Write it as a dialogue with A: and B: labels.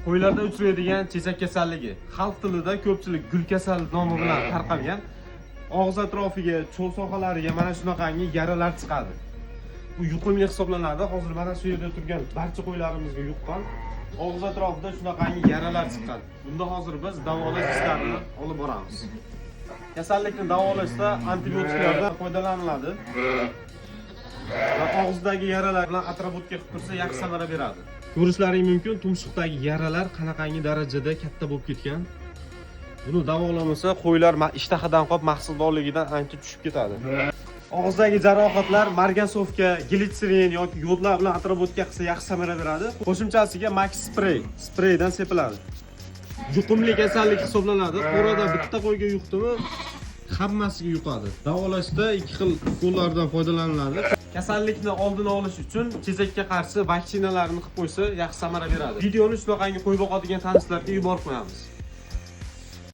A: Qo'ylarda uchraydigan chechak kasalligi, xalq tilida ko'pchilik gul kasali nomi bilan tarqalgan. Og'iz atrofiga, cho'l sohalariga mana shunaqangi yaralar chiqadi. Bu yuqumli hisoblanadi. Hozir mana shu yerda turgan barcha qo'ylarimizga yuqqan. Og'iz atrofida shunaqangi yaralar chiqqan. Bunda hozir biz davolash ishlarini olib boramiz. Kasallikni davolashda antibiotiklardan foydalaniladi. Va og'izdagi yaralar bilan отработка qilib tursa, yaxshi samara beradi. Ko'rishlaring mumkin, tumshuqdagi yaralar qanaqangi darajada katta bo'lib ketgan. Buni davolamasa, qo'ylar ishtahadan qolib, mahsuldorligidan ancha tushib ketadi. Og'izdagi jarohatlar марганцовка, glitserin yoki yodlar bilan отработка qilsa, yaxshi samara beradi. Qo'shimchasiga Max Spray, spreydan sepiladi. Yuqumli kasallik hisoblanadi. Qo'rada bitta qo'yga yuqdimi, hammasiga yuqadi. Davolashda ikki xil usullardan foydalaniladi. Kasallikni oldini olish uchun chechakka qarshi vaksinalarni qilib qo'ysa, yaxshi samara beradi. Videoni shunaqangi qo'y boqadigan tanishlarga yuborib qo'yamiz.